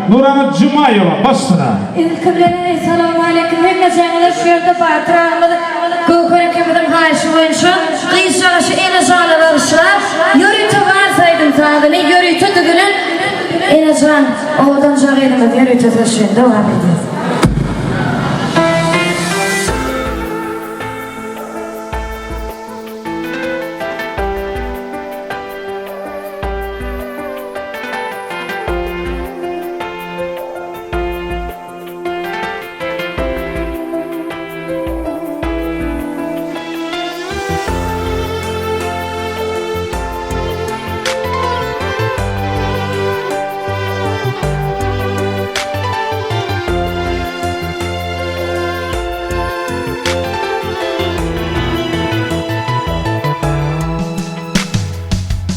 Nurana Jumaýewa başsyna. Ilki bilen Essalawmaleýkim hemmejaňyza şu ýerde Batyr agamyz Göwher ekemiziň haýyşy boýunça gyzjagaşy Enejana bagyşlap ýörite wals aýdym sazyny ýörite düzülen Enejan owadanja gyzymyz ýörite söz üçin dowam edýäs.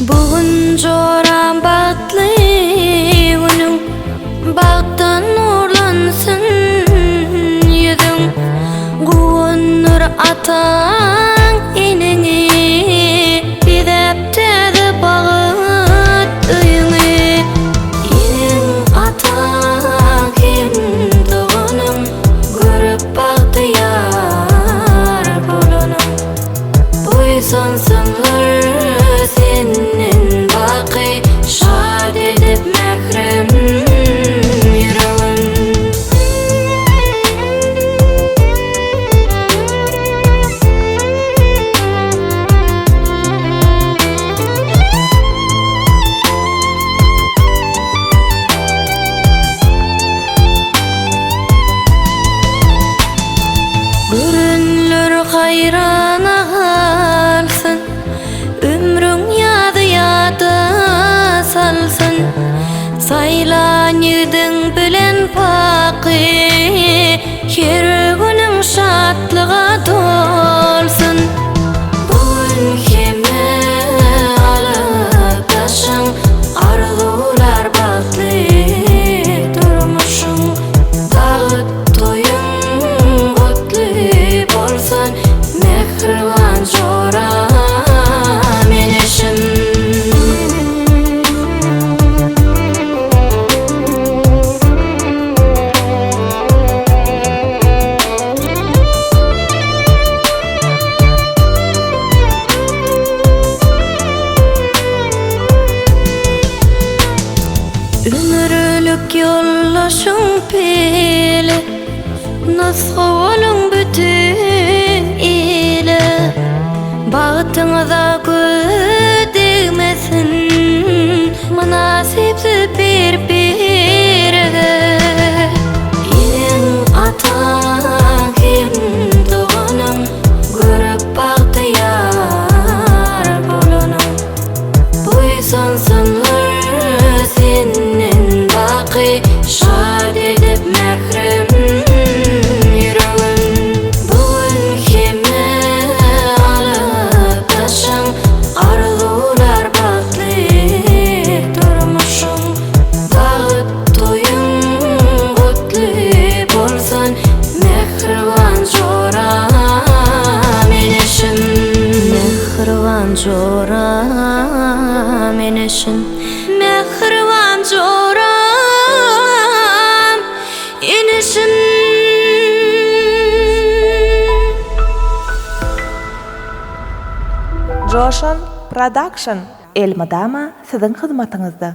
Bu gün joram bagtly günüň, Bagtdan nurlansyn ýüzüň. Guwandyr ataň eneňi, Bezäp täze bagt öýüňi. Eneň, ataň hem doganyň, Görüp bagtyýar bolanyň. Buýsansynlar senden baky, Şat edip mährem ýüregin. Görenler haýrana galsyn, Ömrüň ýazy ýada salsyn. Saýlan ýigidiň bilen baky, Her günüň şatlyga dolsun. Bu gün hemme alyp daşyň, Arzuwlar bagtly durmuşyň. Bagt toýuň gutly bolsun mähriban joram eneşim. Ömürlik ýoldaşyň pele, Nusga boluň bütin ile. Bagtyňyza göz degmesin, Mynasypsyz bir-birege. Eneň, ataň hem doganyň, Görüp bagtyýar bolanyň. Buýsansynlar senden baky, Şat edip mährem ýüregin. Bu gün hemme alyp daşyň, Arzuwlar bagtly durmuşyň. Bagt toýuň gutly bolsun, Mähriban joram eneşim. Mähriban joram eneşim. Mähriban joram eneşim. Joşan Production elmydama siziň hyzmatyňyzda.